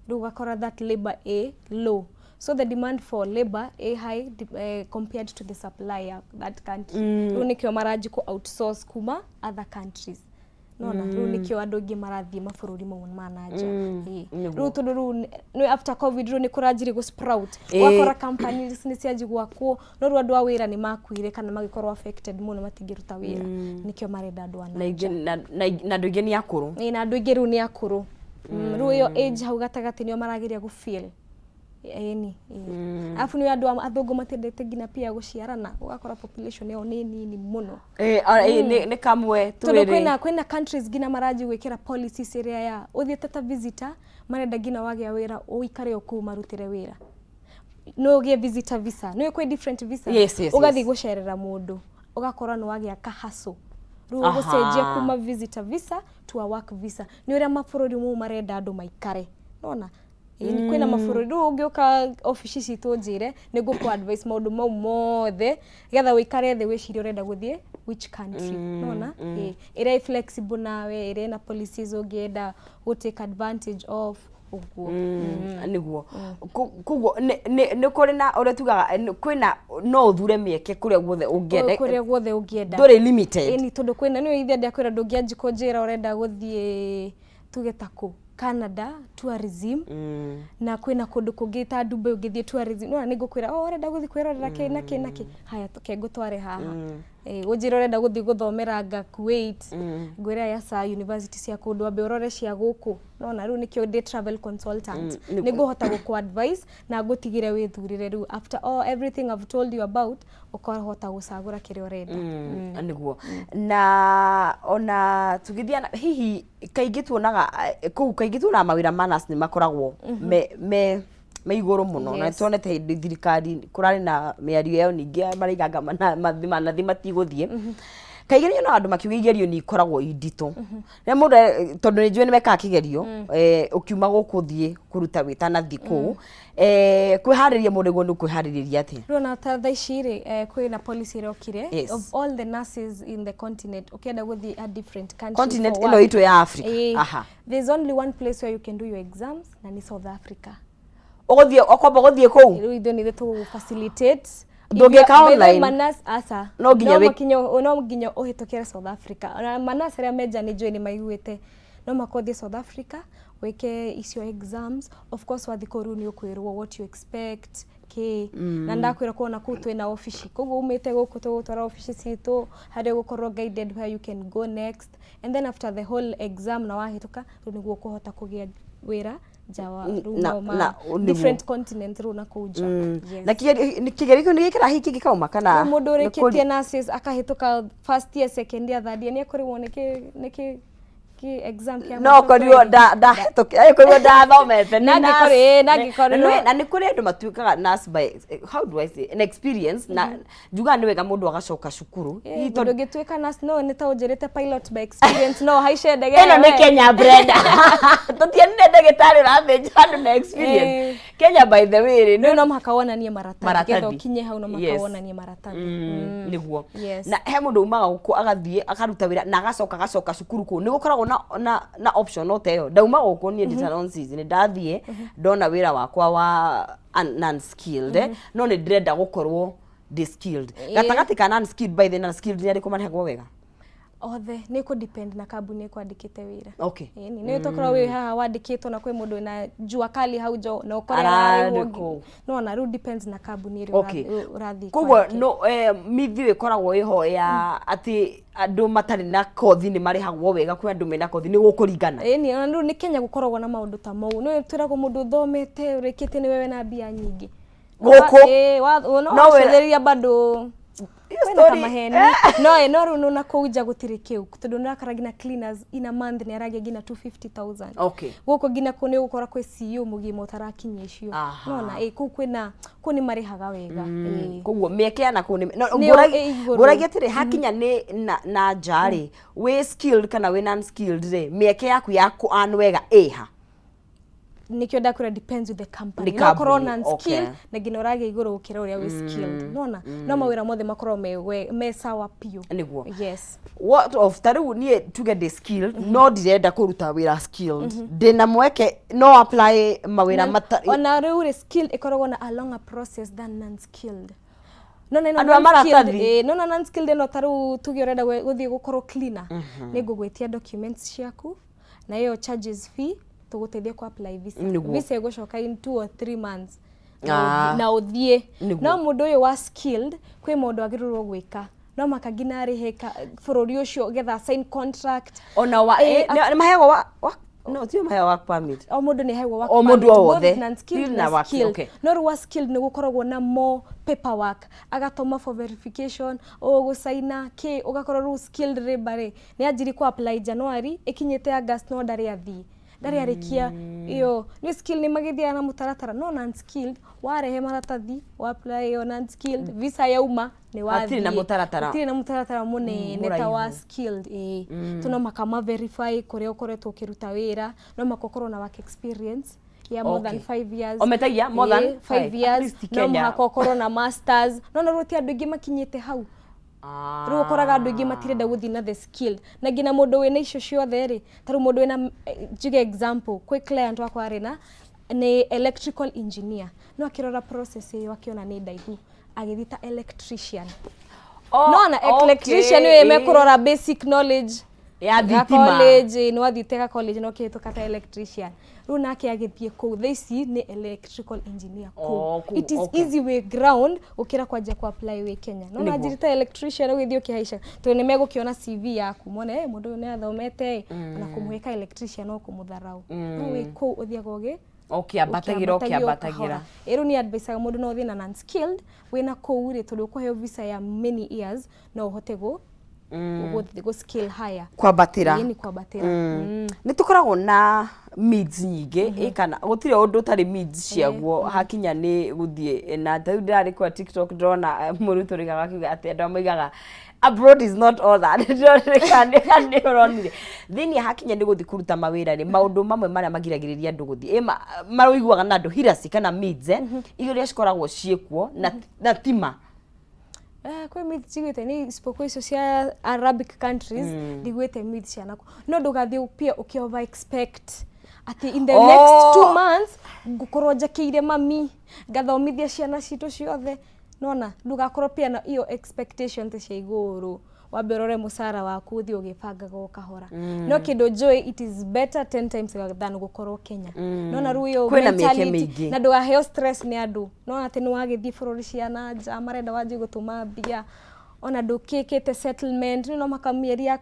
Rĩu ũgakora that labor ĩ low, so the demand for labor ĩ high compared to the supply ya that country. Rĩu nĩkĩo maranji kũ outsource kuma other countries. Nona rĩu nĩkĩo andũ aingĩ marathiĩ mabũrũri mau ma nanja. Ĩ. Rĩu tondũ rĩu nĩ after COVID, rĩu nĩ kũranjirie gũ sprout. Ũgakora companies nĩ cianji gwakwo, no rĩu andũ a wĩra nĩ makuire kana magĩkorwo affected mũno, matingĩruta wĩra, nĩkĩo marenda andũ a na nanja. Aingĩ na andũ aingĩ nĩ akũrũ. Ĩ, na andũ aingĩ rĩu nĩ akũrũ. Rĩu ĩyo age hau gatagatĩ nĩo marageria gũ feel. Ĩni, arabu nĩ andũ athũngũ matiendete nginya pia gũciarana, ũgakora population yao nĩ nini mũno. Ĩ, nĩ kamwe Tondũ twĩrĩ. kwĩna countries nginya maranji gwĩkĩra policies ĩrĩa ya ũthiĩte ta visitor, marenda nginya wagĩa wĩra ũikare o kũu marutĩre wĩra. No ũgĩe visitor visa, nĩ kwĩ different visa. Ũgathiĩ gũcerera mũndũ, ũgakora nĩ wagĩa kahaco, rĩu ũgũcenjia kuma visitor visa to a work visa. Nĩ ũrĩa mabũrũri mau marenda andũ maikare. Nona ĩĩ, kwĩna mabũrũri. Rĩu ũngĩũka obici citũ njĩre, nĩ ngũkũ advice maũndũ mau mothe, getha ũikare thĩ wĩcirie ũrenda gũthiĩ which country. Nona ĩĩ, ĩrĩa ĩ flexible nawe, ĩrĩa ĩna policies ũngĩenda gũ take advantage of ũguo. Nĩguo koguo nĩ kũrĩ na ũrĩa tugaga kwĩna no ũthure mĩeke kũrĩa guothe ũngĩenda. Kũrĩa guothe ũngĩenda. Ndũrĩ limited. Ĩni, tondũ kwĩna nĩ ithe ndakwĩra, ndũngĩanji kũnjĩra ũrenda gũthiĩ tuge ta kũ Canada tourism, na kwĩna kũndũ kũngĩ ta Dubai ũngĩthiĩ tourism. No nĩ ngũkwĩra, oh, ũrenda gũthiĩ kwĩrorera kĩ na kĩ na kĩ, haya ke ngũtware haha. Ũnjĩre ũrenda gũthiĩ gũthomera anga Kuwait, ngwĩre aya ca university cia kũndũ, ambe ũrore cia gũkũ. Nona rĩu nĩkĩo ndĩ travel consultant. Nĩ ngũhota gũkũ advice na ngũtigĩre wĩthurĩre. Rĩu after all everything I've told you about, ũkahota gũcagũra kĩrĩa ũrenda. Nĩguo na ona tũgĩthiĩ hihi kaingĩ tuonaga kũu kaingĩ tuonaga mawĩra ma nurse nĩ makoragwo me igũrũ mũno, na tuonete hĩndĩ thirikari kũrarĩ na mĩario ĩyo, ningĩ maraiganga manathi matigũthiĩ. Kaigerio no andũ makiuga igerio nĩ ikoragwo i nditũ. Rĩrĩa mũndũ tondũ nĩ njũĩ nĩ mekaga kĩgerio, ũkiuma gũkũ ũthiĩ kũruta wĩtanathiĩ kũu, kwĩharĩria mũndũ nĩguo nĩ kwĩharĩrĩria atĩa? Rĩu ona ta thaa ici rĩ, kwĩna policy ĩrokire Yes. of all the nurses in the continent, ũkĩenda gũthiĩ a different country Continent for ĩno work. itũ ya Africa. Aha. There's only one place where you can do your exams na nĩ South Africa. Ũgũthiĩ ũkwamba gũthiĩ kũu? Rĩu ithuĩ nĩ ithuĩ tũgũ facilitate. Ndũngĩka online? Manas aca. No nginya no nginya ũhĩtũkĩre South Africa. Ona manas arĩa menja nĩ njũĩ nĩ maiguĩte no mũhaka ũthiĩ South Africa wĩke icio exams. Of course wathiĩ kũu rĩu nĩ ũkwĩrwo what you expect kĩ, na ndakwĩra kuona kũu twĩna obici, koguo umĩte gũkũ tũgũtwara obici citũ harĩa ũgũkorwo guided where you can go next, and then after the whole exam na wahĩtũka, rĩu nĩguo ũkũhota kũgĩa wĩra nja wa rĩu no ma different continent rĩu na kũu nja. Yes. Na kĩgerio kĩu nĩ gĩkĩra hihi kĩngĩkauma kana Rĩu mũndũ nĩ ũrĩkĩtie nurses akahĩtũka first year, second year, third year, nĩ ekũrĩmwo nĩ kĩ exam kĩa no mũico korirwo kweli. ndahĩtũkire, korirwo ndathomete nĩ Na nurse. na angĩkorwo- Na nĩ kũrĩ andũ matuĩkaga nurse by, how do I say, an experience, na njugaga nĩ wega mũndũ agacoka cukuru. Hihi Mũndũ tondũ ũngĩtuĩka nurse no nĩ ta ũnjĩrĩte pilot by experience no haice ndege. Ĩno nĩ We. Kenya, Brenda, tũtianire ndagĩtarĩ ũrathĩnja andũ na experience. Kenya, by the way rĩ, Rĩu no mũhaka wonanie maratathi Maratathi. getha ũkinye hau, no mũhaka wonanie maratathi. Nĩguo. Yes. Na he mũndũ umaga gũkũ agathiĩ akaruta wĩra na agacoka cukuru kũu, nĩ gũkoragwo na option no ta ĩyo? Ndauma gũkũ niĩ ndĩ ta nonsense, nĩ ndathiĩ ndona wĩra wakwa wa non skilled, no nĩ ndĩrenda gũkorwo ndĩ skilled. Gatagatĩ ka non skilled, by the non skilled nĩ arĩkũ marĩhagwo wega? Othe nĩ kũ depend na kambuni ĩkwandĩkĩte wĩra. Ĩni nĩ tokorwo wĩ haha wandĩkĩtwo na kwĩ mũndũ wĩna jua kali hau nja na ũkore Ararĩ ararĩhwo kũu. No ona rĩu depends na kambuni ĩrĩa ũrathiĩ Koguo kwandĩkĩrwo. no mithio ĩkoragwo ĩho ya atĩ andũ matarĩ na kothi nĩ marĩhagwo wega kwĩ andũ mena kothi, nĩ gũkũringana. Ĩni ona rĩu nĩ Kenya gũkoragwo na maũndũ ta mau, nĩ twĩragwo mũndũ ũthomete ũrĩkĩtie nĩwe wĩna mbia nyingĩ. Gũkũ? Ĩĩ, no No wĩra- wacũthĩrĩria bado Hiyo kwĩna kamaheni, no no rĩu nona kũu nja gũtirĩ kĩu, tondũ nĩũrakora nginya cleaners in a month nĩ aragia nginya 250,000. Gũkũ nginya kũu nĩ ũgũkora kwĩ CEO mũgima ũtarakinyia icio. Nona ĩ kũu kwĩna kũu nĩ marĩhaga wega. Ĩĩ. Koguo mĩeke ya nakũu nĩ no, Nĩ ĩ igũrũ. Ngũragia atĩrĩ, hakinya nĩ na nja rĩ, wĩ skilled kana wĩ non skilled rĩ, mĩeke yaku ya kũ earn wega ĩha? Nikio ndakwĩra depends with the company. Nĩ No ũkorwo kambuni, non skilled na nginya ũragĩa igũrũ gũkĩra ũrĩa wĩ skilled, nona no mawĩra mothe makorwo me sawa biũ. Nĩguo. Yes. What of ta rĩu niĩ tuge ndĩ skilled no ndirenda kũruta wĩra skilled, ndĩna mweke no apply mawĩra mata Ona rĩu rĩ, skilled ĩkoragwo na a longer process than non skilled. Nona ĩno Andũ a non-skilled, maratathi. Ĩĩ, nona non skilled ĩno, ta rĩu tuge ũrenda gũthiĩ gũkorwo cleaner, nĩ ngũgwĩtia documents ciaku na ĩyo charges fee tũgũteithia ku apply visa. Visa ĩgũcoka in 2 or 3 months na ũthiĩ. No mũndũ ũyũ wa skilled, kwĩ mũndũ agĩrĩirwo gwĩka, no maka nginya arĩhe bũrũri ũcio getha sign contract. Ona wa nĩ maheagwo wa no tio maheagwo work permit? O mũndũ nĩ aheagwo work O mũndũ permit, o both wothe. non-skilled Skilled na na work, skilled. No rĩu wa skilled nĩ gũkoragwo na more paperwork, agatũma for verification, ũgũcaina kĩ, ũgakorwo rĩu skilled labor rĩ nĩ anjiri ku apply January, ĩkinyĩte August no ndarĩ athiĩ, ndarĩ arĩkia ĩyo. Nĩ skill nĩ magĩthiaga na mũtaratara, no non skilled warehe maratathi wa apply ĩyo non skilled visa yauma nĩ Hatirĩ na wathiĩ. mũtaratara. Hatirĩ na mũtaratara mũnene ta wa Mũraihu. skilled. Ĩĩ, to no maka ma verify kũrĩa ũkoretwo ũkĩruta wĩra, no maka ũkorwo na work experience ya more than 5 years. O metagia more than Ĩĩ, five five. At years. least No Kenya. mũhaka ũkorwo na masters, no rĩu ti andũ aingĩ makinyĩte hau. Rĩu ũkoraga andũ aingĩ matirenda gũthiĩ na the skilled, na nginya mũndũ wĩna icio ciothe rĩ, ta rĩu mũndũ wĩna njuge example, kwĩ client wakwa arĩ na nĩ electrical engineer, no akĩrora process ĩyo akĩona nĩ ndaihu, agĩthiĩ ta electrician. Oh, No na electrician ĩyo mekũrora basic knowledge ya ga thitima. College, nĩ wathiĩte ga college no kĩhĩtũka ta electrician, rĩu nake agĩthiĩ kũu thaa ici nĩ electrical engineer kũu. Oh, kũu, It is easy way ground gũkĩra kwanjia ku apply wĩ Kenya. No nanjiri ta electrician ũgĩthiĩ ũkĩhaica, tondũ nĩ megũkĩona CV yaku mone, mũndũ ũyũ nĩ athomete, ona kũmũhĩka electrician no kũmũtharau, no wĩ kũu ũthiaga ũgĩ ũkĩambatagĩra ũkĩambatagĩra. Ĩrũ nĩ advice mũndũ no ũthiĩ na non skilled wĩna kũu rĩ, tondũ ũkũheo visa ya many years, no ũhote gũ Gũthiĩ gũ scale higher. Kwambatĩra. Ĩĩ, nĩ kwambatĩra. Nĩ tũkoragwo na myths nyingĩ, ĩ kana gũtirĩ ũndũ ũtarĩ myths ciaguo hakinya nĩ gũthiĩ. Na ta rĩu ndĩrarĩ kwa TikTok, ndĩrona mũrutwo rĩgaga akiuga atĩ andũ moigaga abroad is not all that. Ndĩronire kana nĩ ũronire thĩinĩ hakinya nĩ gũthiĩ kũruta mawĩra rĩ, maũndũ mamwe marĩa magiragĩrĩria andũ gũthiĩ, ĩ maroiguaga na andũ hirasi kana myths, iria cikoragwo ciĩkuo na tima. Kwĩ myth njiguĩte nĩ isipokuwa icio cia Arabic countries, ndiguĩte myth cia naku, no ndũgathiĩ pia ũkĩ over expect atĩ in the next 2 months ngũkorwo njakĩire mami, ngathomithia ciana citũ ciothe. Nona ndũgakorwo pia na iyo expectation ti cia igũrũ. Wambe ũrore mũcara waku, ũthiĩ ũgĩbangaga o kahora. No kĩndũ njũĩ, it is better 10 times than gũkorwo Kenya. Nona rĩu iyo Kwĩna mĩeke mentality, mĩingĩ. Na ndũgaheo stress nĩ andũ. Nona atĩ nĩ wagĩthiĩ bũrũri cia na nja, marenda wanjie gũtũma mbia ona ndũkĩkĩte settlement. Nĩ no maka mĩeri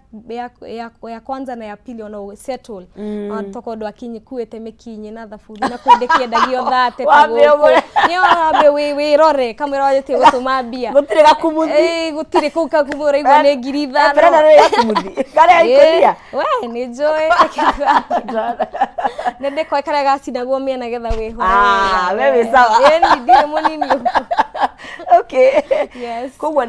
ya kwanza na ya pili ona ũ settle mm. Toko ndwakinyikuĩte mĩkinyĩ na thabuni na kũndĩ kĩendagio thate ta Wambe gũkũ. ũgũre. Nĩ wambe wĩrore kamwĩra wanjĩtie gũtũma mbia. Gũtirĩ gakumuthi. Ĩĩ, gũtirĩ kũu kakumuthi ũraigua nĩ 5,000. Brenda, nĩ gakumuthi karĩa ikũnia. We nĩ njũĩ nĩ ndĩkoĩ karĩa gacinagwo mĩena getha wĩhũre. Ah, we wĩ sawa. Ĩni ndirĩ mũnini ũguo. Okay. Yes. Koguo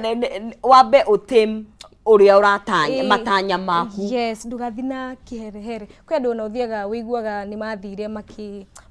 wambe ũtĩm ũrĩa ũratanya, matanya maku. Yes, ndũgathiĩ na kĩherehere. Kwĩ andũ ona ũthiaga wĩiguaga nĩ mathire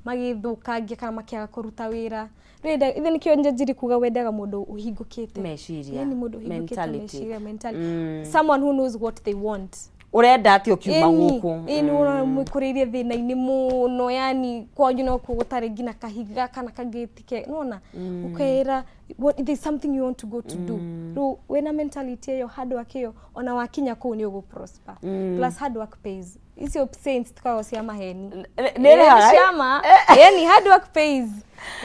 magĩthũkangia kana makĩaga kũruta wĩra. Rĩu ithe nĩkĩo njanjiri kuga wendaga mũndũ ũhingũkĩte meciria. Ĩni, mũndũ ũhingũkĩte mentality. Meciria, mentality, someone who knows what they want. Ũrenda atĩ ũkiuma gũkũ. Ĩni, ũramũkũrĩirie thĩna-inĩ mũno, yani kwanyu no kuo gũtarĩ nginya kahiga kana kagĩti ke nona ũkeĩra what there's something you want to go to do. Rĩu wĩna mentality ĩyo, hard work ĩyo, ona wakinya kũu nĩ ũgũ prosper. Plus hard work pays. Icio saints tukoragwo cia maheni. Nĩ ĩrĩhaga, eh? Ciama yani hard work pays,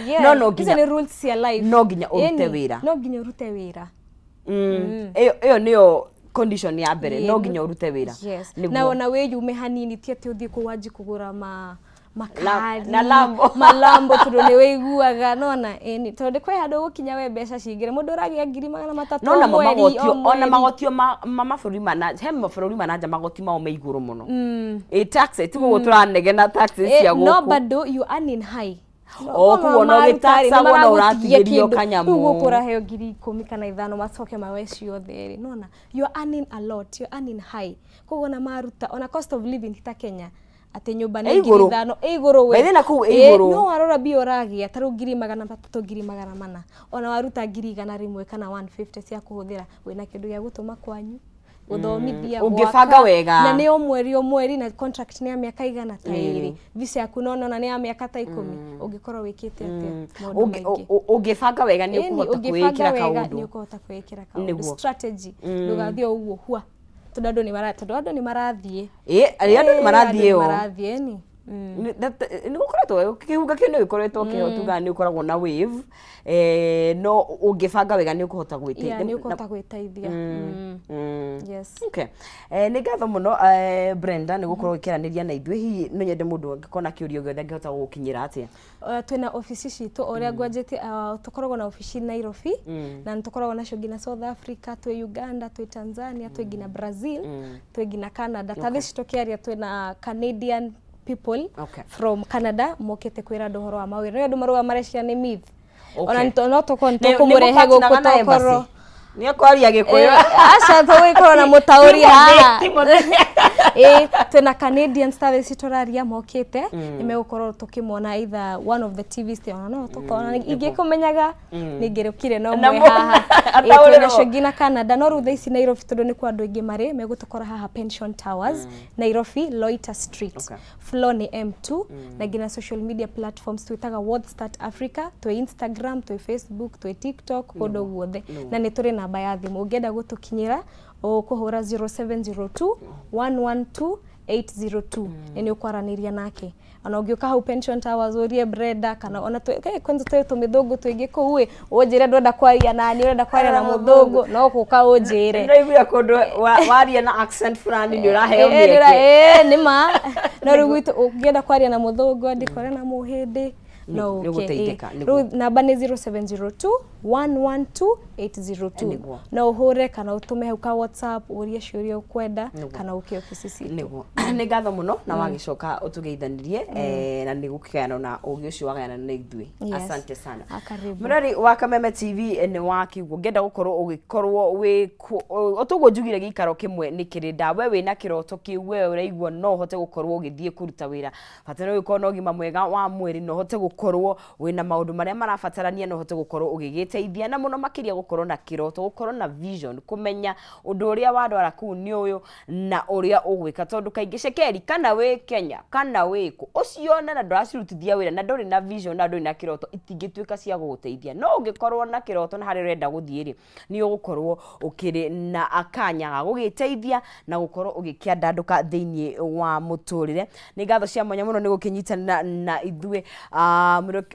yes. No, no Icio nginya- nĩ rules cia life. No nginya ũrute Ĩni, wĩra. No nginya ũrute wĩra. Ĩyo nĩyo condition ya mbere. No nginya ũrute wĩra. Yes. Nĩguo. Na ona wĩyume hanini, ti atĩ ũthiĩ kũu wanji kũgũra ma makari Na Lambo. Malambo, tondũ nĩ wĩiguaga nona ĩni, tondũ kwĩ handũ ũgũkinya we mbeca cingĩre mũndũ ũragĩa 300,000 no o namo mweri, magotio o ona mweri. Magotio ma mabũrũri ma na he mabũrũri ma na nja, magoti mao me igũrũ mũno. Ĩ taxes, ti gũkũ tũranegena taxes cia No gũkũ. Bado you earning high. O, koguo ona ũgĩtaxagwo no ũratigĩrio kanyamũ. Rĩu gũkũ ũraheo 15,000 macoke mawe ciothe rĩ, nona you are earning a lot, you are earning high. Koguo ona maruta, ona cost of living ti ta Kenya atĩ nyũmba nĩ Ĩ igũrũ. 5,000, ĩ igũrũ we. By the way, na kũu ĩ igũrũ. No warora mbia ũragĩa ta rĩu 300,000, 400,000, ona waruta 100,000 kana 150 cia kũhũthĩra, wĩna kĩndũ gĩa gũtũma kwanyu, gũthomithia, Ũngĩbanga gwaka. wega. Na nĩ o mweri o mweri, na contract nĩ ya mĩaka igana ta 2, visa yaku no nona nĩ ya mĩaka ta 10, ũngĩkorwo wĩkĩte atĩa maũndũ maingĩ. Ũngĩbanga wega nĩ Ĩni, ũkũhota ũngĩbanga kwĩĩkĩra wega kaũndũ. nĩ ũkũhota kwĩĩkĩra kaũndũ. Nĩguo. Strategy, ndũgathiĩ o ũguo hua, tondũ andũ nĩ marathiĩ. Ĩ arĩa andũ nĩ marathiĩ Andũ nĩ o marathiĩ ĩni. Nĩ gũkoretwo kĩhunga kĩu, nĩ gĩkoretwo kĩho, tugaga nĩ ũkoragwo na wave, no ũngĩbanga wega nĩ ũkũhota gwĩteithia. Yeah, nĩ ũkũhota gwĩteithia. Yes. Okay. Nĩ ngatho mũno, Brenda, nĩ gũkorwo ũkĩaranĩria na ithuĩ. Hihi no nyende mũndũ angĩkorwo na kĩũria o gĩothe angĩhota gũgũkinyĩra atĩa? Twĩna obici citũ o ũrĩa ngwanjĩtie, tũkoragwo na obici Nairobi, na nĩ tũkoragwo nacio nginya South Africa, twĩ Uganda, twĩ Tanzania, twĩ nginya Brazil, twĩ nginya Canada. Ta thaa ici tũkĩaria twĩna Canadian people from Canada mokĩte kwĩra andũ ũhoro wa mawĩra. Nĩ andũ marauga mareciria nĩ myth. Ona no tũkorwo nĩ tũkũmũrehe gũkũ tokorwo Nĩ ekwaria Gĩkũyũ? Aca, tũgũkorwo na mũtaũri haha. Timothy. Ĩ, twĩna Canadians ta thaa ici tũraria mokĩte, nĩ megũkorwo tũkĩmona either one of the TV station, ona no tũkorwo ingĩkũmenyaga nĩ ingĩrũkire no Na mwe haha. Ĩ, ataũrĩrwo. twĩna cio nginya Canada. No rĩu thaa ici Nairobi, tondũ nĩkuo andũ aingĩ marĩ, megũtũkora haha Pension Towers, Nairobi, Loiter Street. Floor nĩ M2. Na nginya social media platforms twĩtaga World Start Africa, twĩ Instagram, twĩ Facebook, twĩ TikTok, kũndũ guothe. Na nĩ tũrĩ namba ya thimũ, ũngĩenda gũtũkinyĩra ũkũhũra 0702 112 802, na nĩ ũkwaranĩria nake. Ona ũngĩũka hau Pension Towers ũrie Brenda, kana ona kwanza twĩ tũmĩthũngũ tũingĩ kũu ĩ, ũnjĩre ndwenda kwaria nani, ũrenda kwaria na mũthũngũ, no gũka ũnjĩre. Ndaiguire kũndũ waria na accent fulani nĩ ũraheo mĩeke. Nĩ ma, no rĩu gwitũ ũngĩenda kwaria na mũthũngũ, andĩkore na mũhĩndĩ, no Nĩ ũke. ũgũteithĩka, Ĩ. Nĩguo. Rĩu namba nĩ 0702 112 802. Nĩguo. No ũhũre kana ũtũme hau ka WhatsApp ũrie ciũria ũkwenda Nĩguo. kana ũke obici citũ. Nĩguo, nĩ ngatho mũno na wagĩcoka ũtũgeithanirie na nĩ gũkĩgayana na ũgĩ ũcio wagayana na ithuĩ. Yes. Asante sana. Ah, karibu. Mũrori wa Kameme TV, nĩ wakiugo ngĩenda gũkorwo ũgĩkorwo wĩ ũtũguo njugire gĩikaro kĩmwe nĩ kĩrĩ nda. We wĩna kĩroto kĩu, we ũraigua no ũhote gũkorwo ũgĩthiĩ kũruta wĩra, bata nĩ ũgĩkorwo na ũgima mwega wa mwĩrĩ na ũhote gũkorwo wĩna maũndũ marĩa marabatarania na ũhote gũkorwo ũgĩgĩteithia, na mũno makĩria gũkorwo na kĩroto, gũkorwo na vision, kũmenya ũndũ ũrĩa wandwara kũu nĩ ũyũ na ũrĩa ũgwĩka, tondũ kaingĩ cekeri kana wĩ Kenya kana wĩ kũ ũcione na ndũracirutithia wĩra na ndũrĩ na vision na ndũrĩ na kĩroto, itingĩtuĩka cia gũgũteithia. No ũngĩkorwo na kĩroto na harĩa ũrenda gũthiĩ rĩ, nĩ ũgũkorwo ũkĩrĩ na akanya ga gũgĩteithia na gũkorwo ũgĩkĩandandũka thĩinĩ wa mũtũrĩre. Nĩ ngatho cia mwanya mũno nĩ gũkĩnyitanĩra na ithuĩ.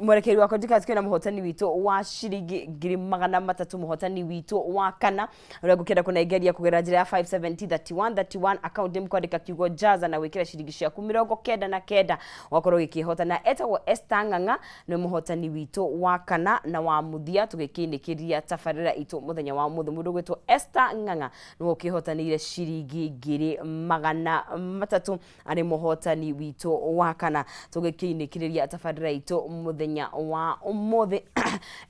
Mwerekeri wakwa njikara tukĩona mũhotani witũ wa ciringi 300,000, mũhotani witũ wa kana ũrĩa ngũkĩenda kũnengeria kũgerera njĩra ya 570 31 31 account name, kwandĩka kiugo jaza na gwĩkĩra ciringi ciaku 99 ũgakorwo ũgĩkĩhota, na etagwo Esther Ng'ang'a, nĩ mũhotani witũ wa kana na wa mũthia tũgĩkĩinĩkĩria tabarĩra itũ mũthenya wa ũmũthĩ. Mũndũ ũgwĩtwo Esther Ng'ang'a nĩwe ũkĩhotanĩire ciringi 300,000, arĩ mũhotani witũ wa kana tũgĩkĩinĩkĩrĩria tabarĩra itũ mũthenya wa ũmũthĩ.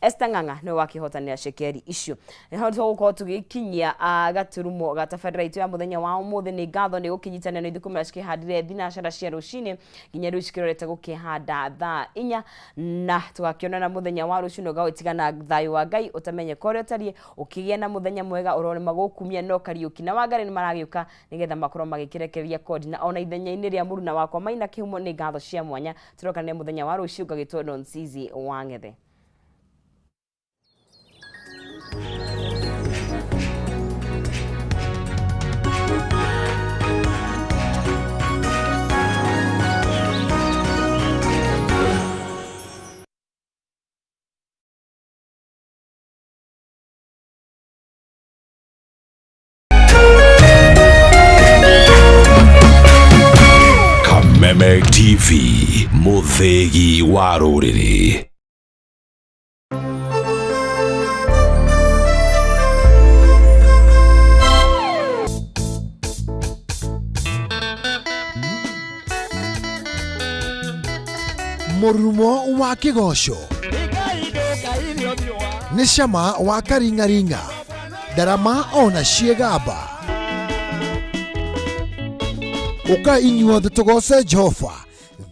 Esther Ng'ang'a nĩwe wakĩhotanĩra cekeri icio. Nĩho tũgũkorwo tũgĩkinyia gaturumo ga tabarĩra itũ ya mũthenya wa ũmũthĩ. Nĩ ngatho nĩ gũkĩnyitanĩra na ithuĩ kumĩra cikĩhandire thinacara cia rũcinĩ nginya rĩu cikĩrorete gũkĩhanda thaa 4, na tũgakĩonana mũthenya wa rũciũ. Ũgagĩtigana thayũ wa Ngai ũtamenye korĩa ũtariĩ, ũkĩgĩa na mũthenya mwega ũrorema gũkumia no Kariũki na Wangari nĩ maragĩũka nĩgetha makorwo magĩkĩrekereria kodi, na ona ithenya-inĩ rĩa mũruna wakwa Maina Kĩhumo. Nĩ ngatho cia mwanya, tũrokane mũthenya wa rũciũ. Ngagĩtwo Nonsizi wa Ng'ethe. Kameme TV, mũthĩgi wa rũrĩrĩ. Mũrurumo wa kĩgoco nĩ cama wa karingaringa, ndarama ona ciĩgamba. Ũka inyuothe tũgoce Jehova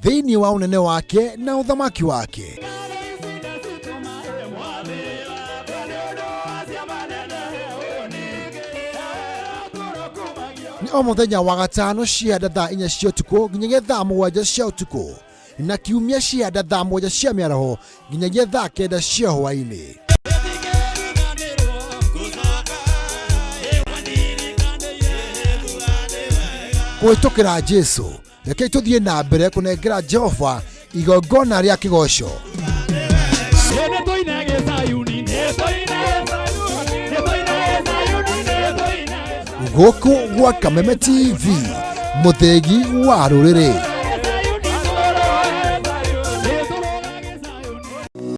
thĩinĩ wa ũnene wake na ũthamaki wake. Nĩ o mũthenya wa gatano cianda thaa 4 cia ũtukũ nginyagia thaa 7 cia ũtukũ, na kiumia cianda thaa 7 cia mĩaraho nginyagia thaa 9 cia hwaĩ-inĩ. Kũhĩtũkĩra Jesu, rekei tũthiĩ na mbere kũnengera Jehova igongona rĩa kĩgoco. Gũkũ gwa Kameme TV, mũthĩgi wa rũrĩrĩ.